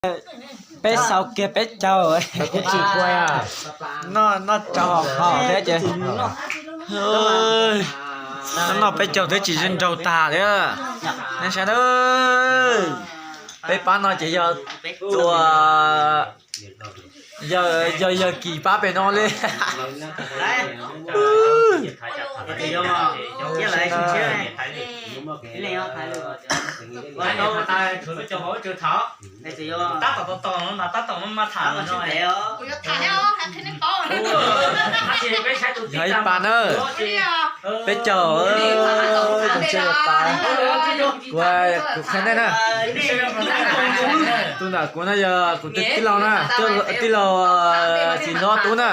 Peb xaus kiag peb caug. Noj, noj tsau haum thiab ces, noj peb caug twb tsis zoo nraug tag li. Nej saib na, peb pab no ces yog tus, yog, yog, yawg Kis pab pem no li. Yog ib pas na, peb caug, kuv, kuv qhia nej na. Tus ntawm kuv no yog kuv tus tij laug na, tij laug txiv hlob Tub na.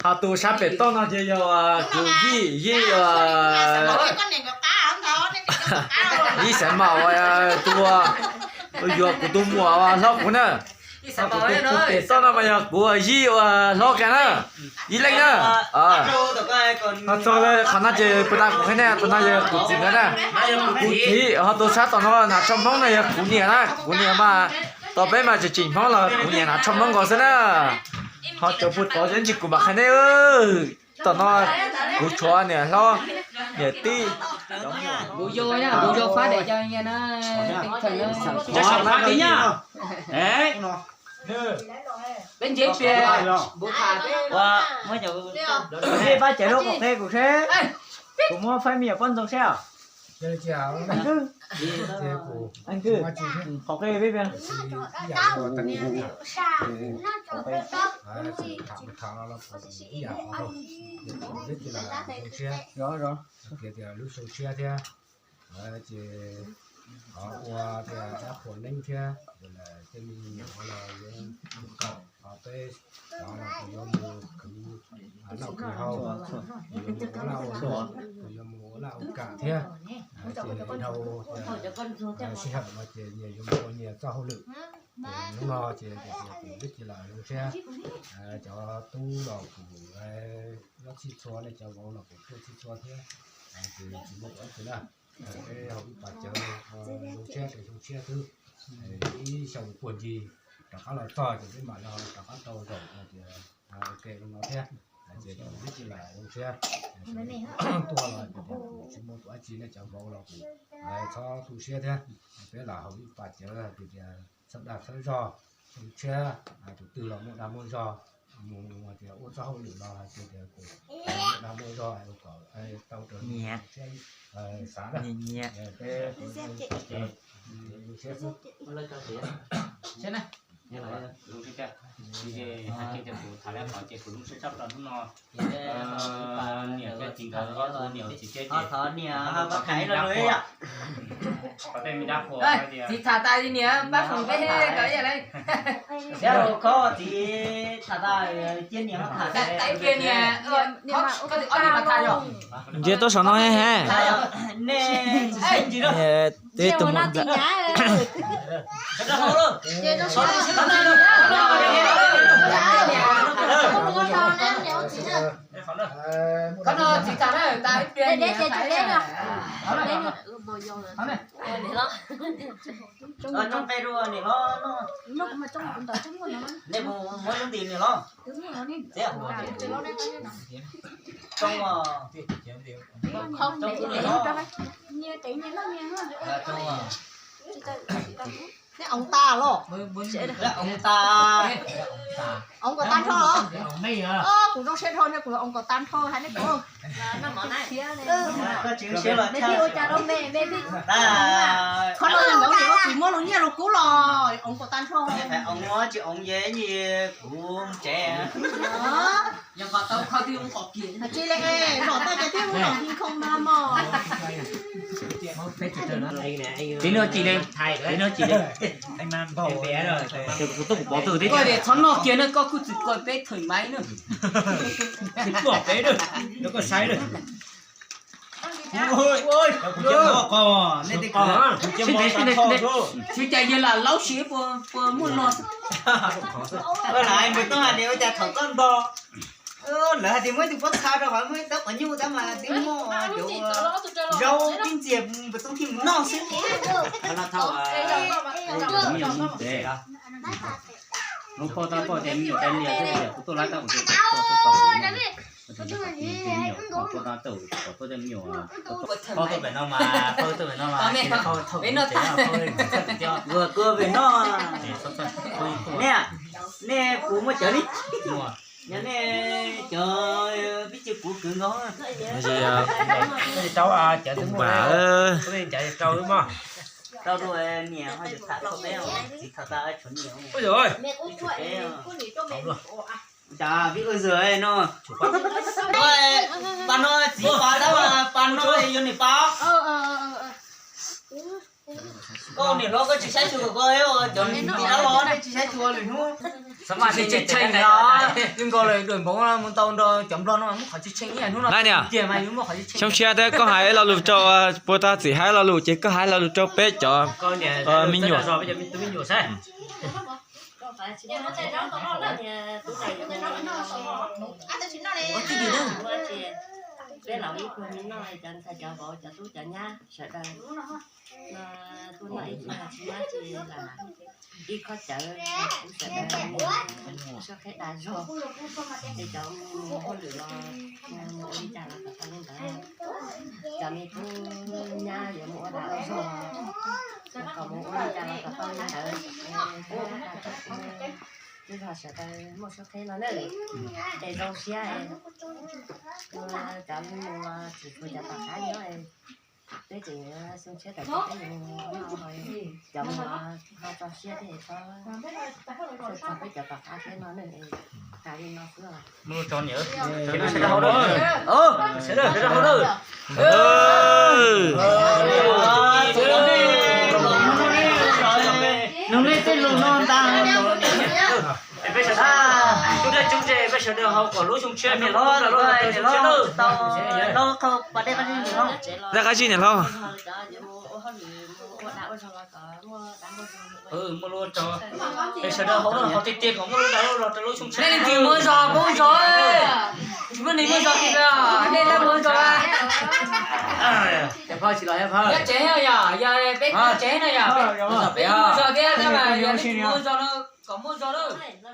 Ho tus sab pem toj no ces yog kuv Yij, Yij, Yij Xaiv Maum, tus uas yog kuv tus muam hlob kuv na. Ho tus pem toj no mas yog kuv Yij uas hlob kiag na, Yij Leej na. Ho txog qhov no ces puas tas kuv qhia nej, tus no yog kuv txiv nkawd na. Kuv txiv, ho tus sab tom no hnav tsho Hmoob no yog kuv niam na, kuv niam mas, tos peb mas tseem tseem Hmoob los kuv niam hnav tsho Hmoob nkaus xwb na. Ho cov puag tod ces tsis kuv mam qhia nej. Tom no kuv tshuav niam hlob, niam tij, kuv yau, kuv yau fab daim cov nyias na, peb ntsev tias peb pab cawv lub qhov qe kuv seb, kuv muab fab me nyuam poj ntxoog seb. Qhov qe peb, lub xyoo tshiab thiab, ces qhov ua tias dab qhuas neeb thiab, tej me nyuam los yuav mus kaum, ho peb cov los kuv yuav mus khwv noj khwv haus, kuv yuav mus ua laj ua luam, kuv yuav mus ua laj ua kam thiab. Ces dhau sij hawm no ces nyias yuav mus ua nyias txoj hauj lwm. Ces hnub no ces kuv twb cia lam zoo siab, cov tub los kuv nyob txhij txhua, nej cov vauv los kuv tuaj txhij txhua thiab. Ces tsis muaj dab tsi na, peb haus ib pas cawv zoo siab, zoo siab xwb. Ib xyoo puag ncig rov qab los txog ces peb mam li rov qab tau zaum tias ua ke li no thiab. Ces kuv twb cia lam zoo siab, tuaj los ces kuv tsis muaj dab tsi, nej cov vauv los kuv txhob tu siab thiab. Peb lam haus ib pas cawv hais tias txhawb dag txhawb zog, zoo siab, tus twg los muaj dag muaj zog, mus tias ua txoj hauj lwm los hais tias kuv muaj dag muaj zog kom tau raws siab xav na. Peb zoo siab xwb. Kuv tham lawm qhov ces kuv zoo siab tshaj plaws hnub no. Niam thiab txiv nkawd, niam txiv thiab ces, txiv tham tas li niam pab foom peb ko yam li. Txiv tham tas cia niam tham tas ib pliag niam, koj twb ob niag pas tham yom. Ntsia tuaj saum no he he. Nej tsis ntsis lawm. Twb tus mus Qhov no txiv tham na, tas ib pliag niam tham. Tsoo qe rau niam hlob, nej mus muab lub ntim niam hlob. Tsoo, tsoo niam hlob. Nej oov tas los? Oov tas. Oov kom tag nrho los? Kuv zoo siab dhau thiab, kuv oov kom tag nrho hais nej kuv. Qhov no yog ntawd, kuv muab lub nyiaj rau kub los oov kom tag nrho. Oov tsis oov ces kuv tsev. Yog kom tau kho twb ua kom kiag. Tsis li, zom tau ces twb ua kom hee khoo no mog. Tib no tsis li, tib no tsis li. Kuv tuaj kuv pov twg thiab. Koj tias txhob noj kiag na, koj kuj txwm koj peb thawm maiv na. Tsis pom peb na, rau koj saib na. Sib cais yawg lam laub siab puas muaj no. Ua cas thaum txoj nto. Lawv hais tias muaj ib tug pob txha rau qhov muaj ib tawb qhov nyuj tab mas twb muaj cov zaub tib ntxias npua tub thij mus noj xwb. Qhov no thauj, lub poj tab poj tias me nyuam cov lias xwb, kuv tuaj laib tab kuv tuaj tau me nyuam, poj tab tau poj tej me nyuam, poj tuaj pem no mas, poj tuaj pem no mas, peb noj tas, peb noj tas. Nej, nej kuv muaj cawv li, yog nej cov pib cis kuv kwv nkaus. Rau, cov twb muaj, rau niam ho yus tham tau peb, txiv tham tas tshuav niam. Cas vij ua zws no, pas no txiv pas tab pas no yuav niam pas. Koj niam hlob koj tsis saib xyuas koj cov niam tij dab los nej tsis saib xyuas lwm hnub. Tsis tshee los, nkaus lawm dua npaum no mus tau nrog cov nplog no muab qhov tsis tshee ib yam hnub no. Niam, xyoo tshiab thiab koj hais lo lus rau, puag ta txiv hais lo lus ces koj hais lo lus rau peb cov me nyuam. Peb laus ib puag me noj, cov ntxhais cov vauv, cov tub cov nyab sawv daws no, tuaj noj ib pliag tsis nyob tsis lam ib khob cawv, kuv sawv daws soj qab dag zog, es cov mus hauj lwm los mus ua li cas los kom tau li ntawd, cov me tub nyab yuav mus ua dag ua zog, kom mus ua li cas los kom tau li ntawd, es peb ua dag tso, peb zog sawv daws muaj soj qab no na, es zoo siab, cov me nyuam tsis tshuav cov tom qab nyob, peb tseem xyoo tshiab tawm peb mus noj, cov me nyuam ho tso siab thiab, tso peb cov tom qab thiab no na, tas li no xwb. Nug nej tej lus no ntag. Peb sawv daws, peb sawv daws ho kom lub xyoo tshiab, niam hlob, niam hlob tau lub qhau pas dej qab zib niam hlob. Dej qab zib niam hlob. Muaj lub, peb sawv daws ho tiag tiag kom muaj lub dag lub zog rau lub xyoo tshiab. Nej leej twg muaj zog poob zog, tsis muaj neeg muaj zog kiag, nej leej muaj zog. Nyob tsev yom, yog peb nyob tsev no yom, peb muaj zog thiab tab mas yog leej twg muaj zog no kom muaj zog na.